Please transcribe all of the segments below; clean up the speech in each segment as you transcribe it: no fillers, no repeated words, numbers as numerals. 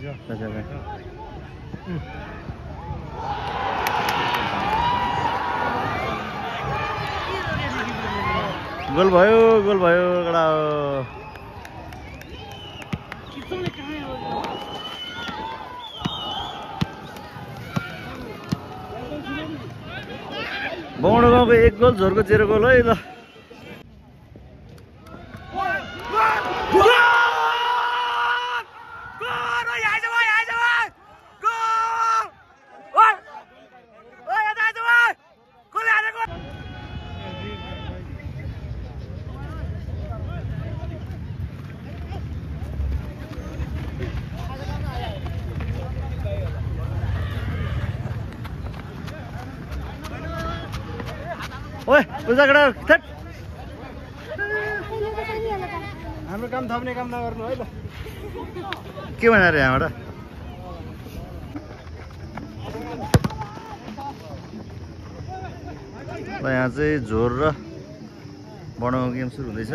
Goal भयो कडा बौडो गाउँको 1 गोल झोरको 0 गोल है ल ओए उजाकडा थट हाम्रो काम थप्ने काम नगर्नु है ल के भनेर यहाँबाट ल यहाँ चाहिँ झोर र बर्णको गेम सुरु हुँदैछ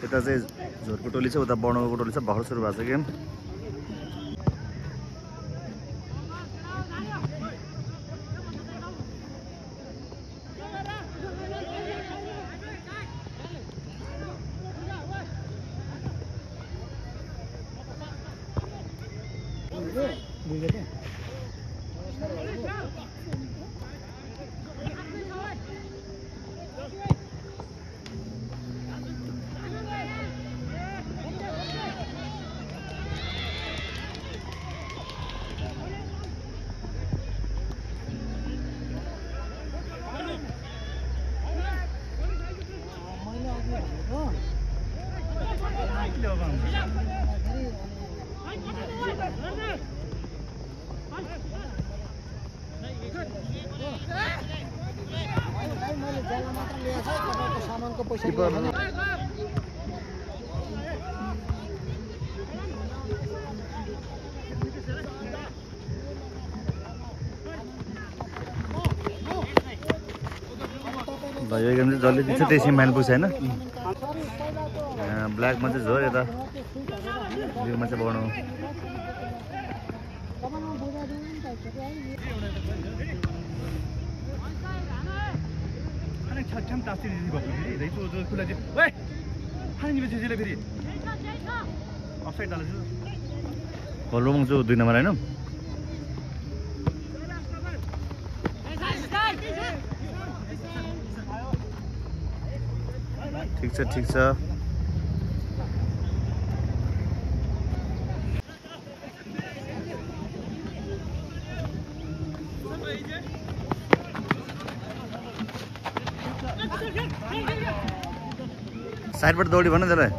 यता चाहिँ झोरको टोली छ उता बर्णको टोली छ भर्खर सुरु भएको छ गेम यो गेम चाहिँ जसले दिन्छ त्यही सिमाइन पुग्छ होइन ब्ल्याकमा चाहिँ झोर यता ब्लूमा चाहिँ बनाउनु रोमङ चाहिँ 2 नम्बर होइन ठीक छ साइडबाट दौडी भन त्यसलाई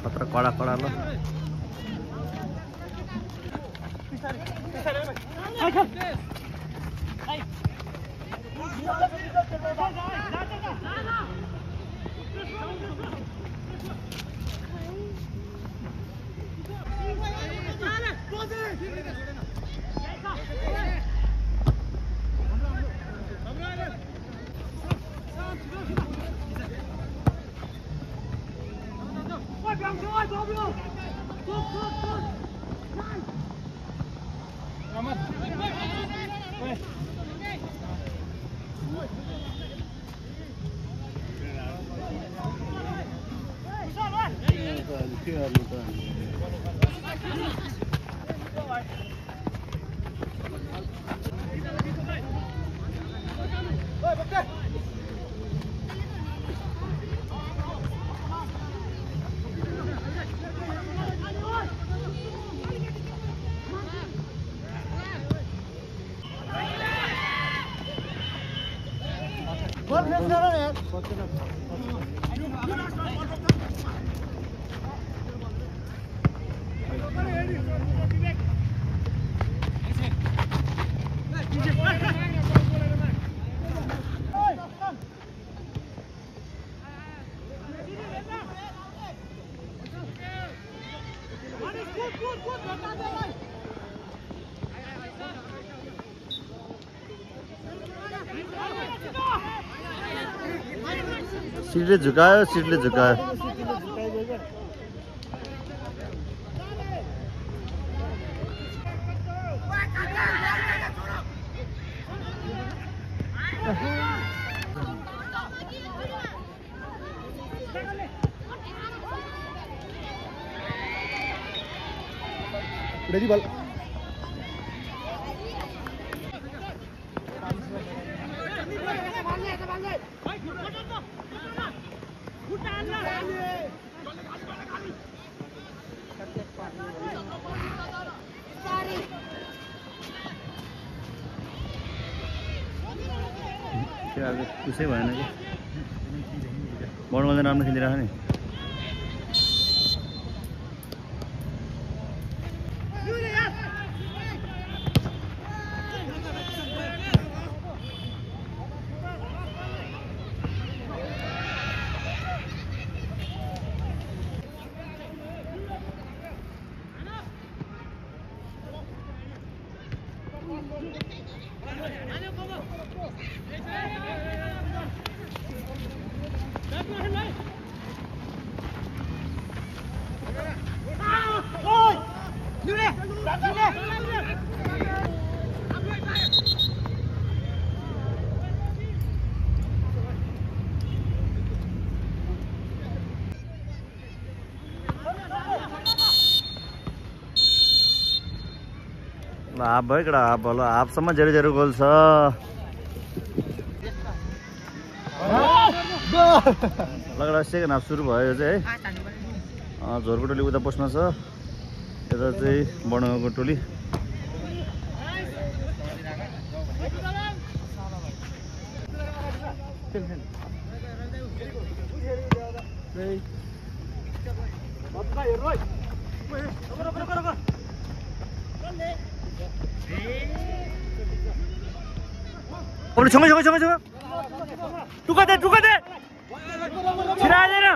पत्र कडा ल Good. सिटले झुकायो सिटले झुकायो रेडी बल त्यसै भएन कि बडमा राम्रो खेलिरहेको नि हाफ भयो केटा हाफ भयो हाफसम्म 0-0 गोल छ लगडा सेकेन्ड हाफ सुरु भयो चाहिँ है झोरको टोली उता पोस्टमा छ यता चाहिँ बडगाउँको टोली 정말 똑같아 지나야 되나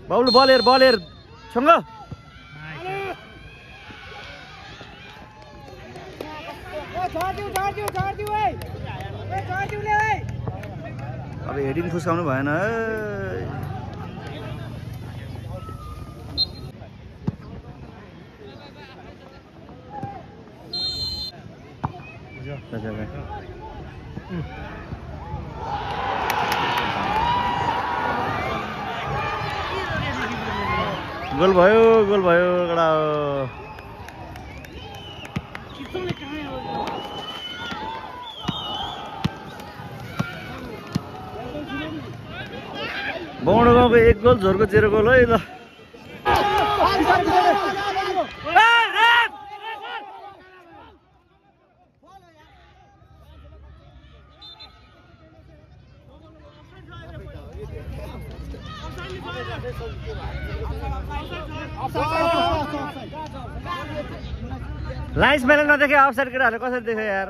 बाबुल बलेर सँग अब हेडिङ फुस्काउनु भएन गोल भयो कडा बडगाउँको 1 गोल झोरको 0 गोल है ल लाइन्स मेले नदेखे अफसाइड केटाहरुले कसरी देख्यो यार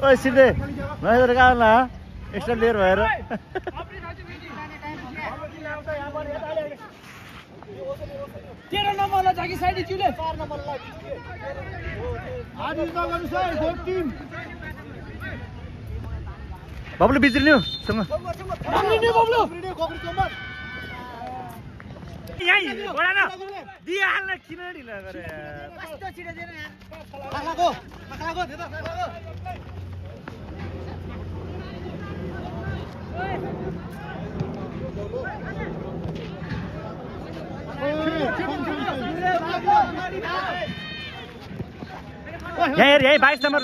ओइ सिधै नहेर गाउला एक्स्ट्रा प्लेयर भएर बब्लु बिग्रिनु सँग दिइहाल्न किन ढिला गरे यही 22 नम्बर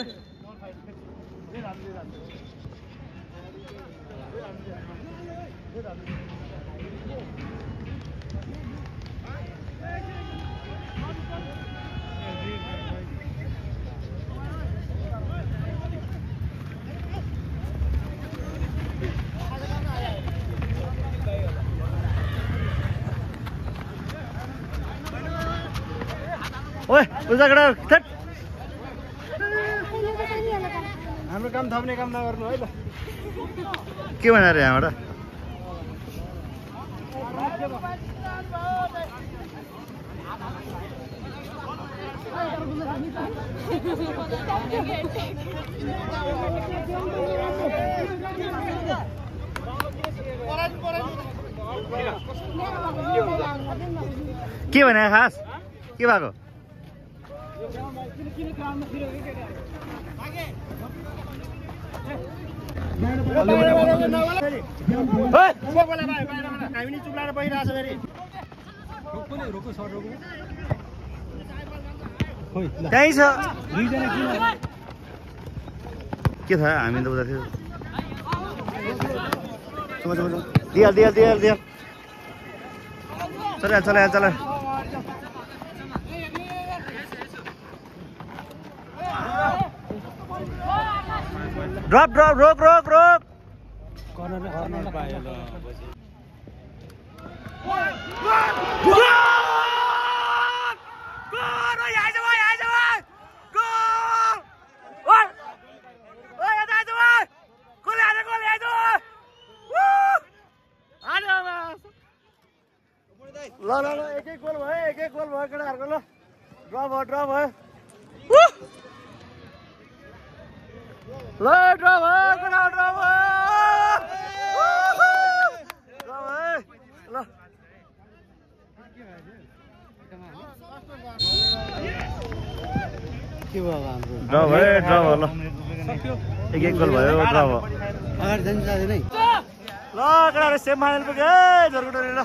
ओए उता केटा थेट हाम्रो काम थप्ने काम नगर्नु है ल के भनेर यहाँबाट के भने खास के भएको त्यही छ के थाहा हामी त उता थियो दिया चल ड्रप रोक कर्नर पायो ल ल एक गोल भयो केटाहरूको ल ड्र भयो ल ड्र भयो ल के भयो हाम्रो ड्र भयो ल एक गोल भयो ड्र भयो अगाडि जान्छ जाँदैन है ल केटाहरू सेमी फाइनल पुग्यो झोरकुटोली ल